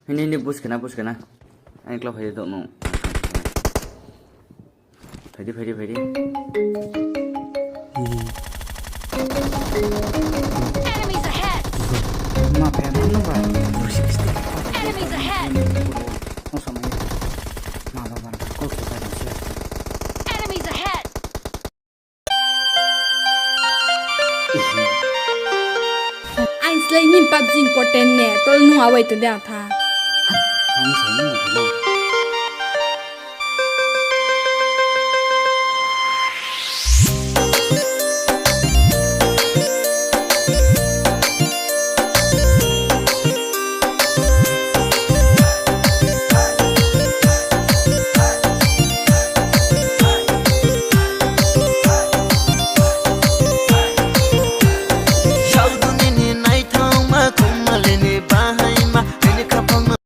Ini ini bus kena bus kena. Anh klop phai do no. Phai di phai di phai di. Enemies ahead! Ma phai ma no ba. Enemies ahead! No sama ni. Ma ba ba ko ko ka da. Enemies ahead! Anh slay nim PUBG ko ten ne tol nu awai tu dia tha. Ang sa ni mo.